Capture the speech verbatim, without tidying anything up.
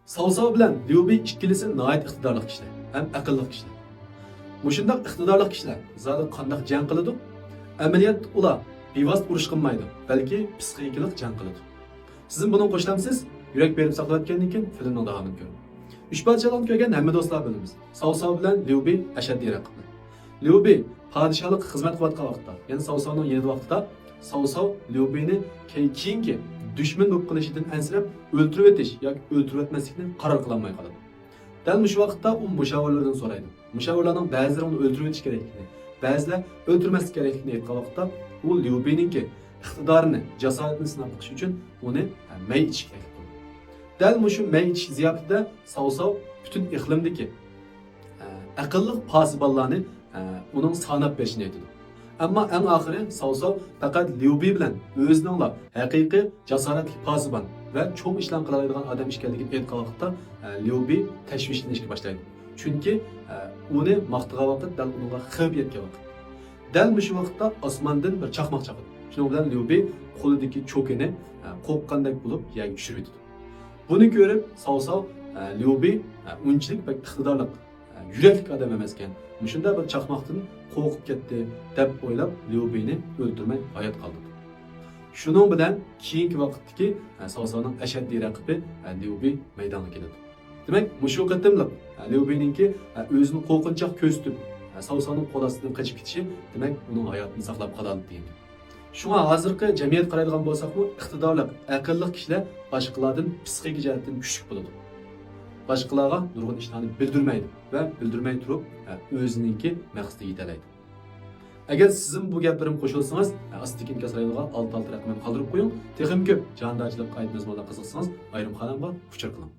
ساۋساۋ بىلەن ليۇبى ئىككىلىسى ناھايىتى ئىقتىدارلىق كىشىلەر ھەم ئەقىللىق كىشىلەر. مۇشۇنداق ئىقتىدارلىق كىشىلەر زادى قانداق جەڭ قىلىدۇ؟ ئەمەلىيەتتە ئۇلار بىۋاسىتە ئۇرۇش قىلمايدۇ، بەلكى پسىخىكىلىق جەڭ قىلىدۇ. سىزمۇ بۇنىڭغا قوشۇلامسىز؟ يۈرەك بېرىپ ساقلاۋەتكەندىن كېيىن فىلىمنىڭ داۋامىنى كۆرۈڭ. ئۈچ پادىشاھلىقنى كۆرگەن ھەممە دوستلار بىلىمىز. ساۋساۋ بىلەن ليۇبى ئەشەددىي رەقىبلەر. ليۇبى پادىشاھلىققا خىزمەت قىلىۋاتقان ۋاقىتتا، يەنى ساۋساۋنىڭ يېنىدا ۋاقتىدا، ساۋساۋ ليۇبىنى كەي-، كېيىنكى دۈشمەن بولۇپ قېلىشىدىن ئەنسىرەپ، ئۆلتۈرۈۋېتىش ياكى ئۆلتۈرۈۋەتمەسلىكنى قارار قىلالماي قالىدۇ. دەل مۇشۇ ۋاقىتتا ئۇ مۇشاۋىرلىرىدىن سورايدۇ. مۇشاۋىرلارنىڭ بەزىلىرى ئۇنى ئۆلتۈرۈۋېتىش كېرەكلىكىنى، بەزىلەر ئۆلتۈرمەسلىك كېرەكلىكىنى ئېيتقان ۋاقىتتا، ئۇ ليۇبىنىڭكى ئىقتىدارىنى، جاسارىتىنى سىناپ بېقىش ئۈچۈن ئۇنى، ھە، مەي ئىچىش كېرەك بولىدۇ. دەل مۇشۇ مەي ئىچىش زىياپىتىدە ساۋساۋ پۈتۈن ئىقلىمدىكى، ھە، ئەقىللىق پاسىبانلارنى، ھە، ئۇنىڭ ساناپ بېرىشىنى ئېيتىدۇ. ئەمما ئەڭ ئاخىرى ساۋساۋ پەقەت ليۇبى بىلەن ئۆزىنىڭلا ھەقىقىي جاسارەتلىك پاسىبان ۋە چوڭ ئىشلارنى قىلالايدىغان ئادەم ئىكەنلىكىنى ئېيتقان ۋاقىتتا، ھە، ليۇبى تەشۋىشلىنىشكە باشلايدۇ. چۈنكى، ھە، ئۇنى ماختىغان ۋاقىت دەل ئۇنىڭغا خەۋپ يەتكەن ۋاقىت. دەل مۇشۇ ۋاقىتتا ئاسماندىن بىر چاقماق چاقىدۇ. شۇنىڭ بىلەن ليۇبى قولىدىكى چوكىنى، ھە، قورققاندەك بولۇپ يەرگە چۈشۈرۈۋېتىدۇ. بۇنى كۆرۈپ ساۋساۋ، ھە، ليۇبى، ھە، ئۇنچىلىك بەك ئىقتىدارلىق، ھە، يۈرەكلىك ئادەم ئەمەسكەن. مۇشۇنداق بىر چاقماقتىن قورقۇپ كەتتى دەپ ئويلاپ ليۇبىنى ئۆلتۈرمەي ھايات قالدۇرىدۇ. شۇنىڭ بىلەن كېيىنكى ۋاقىتتىكى، ھە، ساۋساۋنىڭ ئەشەددىي رەقىبى، ھە، ليۇبى مەيدانغا كېلىدۇ. دېمەك، مۇشۇ قېتىملىق، ھە، ليۇبىنىڭكى، ھە، ئۆزىنى قورقۇنچاق كۆرسىتىپ، ھە، ساۋساۋنىڭ قول ئاستىدىن قېچىپ كېتىشى، دېمەك، ئۇنىڭ ھاياتىنى ساقلاپ قالالىدى دېگەن گەپ. شۇڭا ھازىرقى جەمئىيەتكە قارايدىغان بولساقمۇ، ئىقتىدارلىق، ئەقىللىق كىشىلەر باشقىلاردىن پسىخىكا جەھەتتىن كۈچلۈك بولىدۇ. باشقىلارغا نۇرغۇن ئىشلارنى بىلدۈرمەيدۇ ۋە بىلدۈرمەي تۇرۇپ، ھە، ئۆزىنىڭكى مەقسىتىگە يېتەلەيدۇ. ئەگەر سىزمۇ بۇ گەپلىرىمگە قوشۇلسىڭىز، ھە، ئاستىدىكى ئىنكاس رايونىغا ئالتە ئالتە رەقىمىنى قالدۇرۇپ قويۇڭ. تېخىمۇ كۆپ جاندارچىلىققا ئائىت مەزمۇنلارغا قىزىقسىڭىز، ئايرىم قانالغا ئۇچۇر قىلىڭ.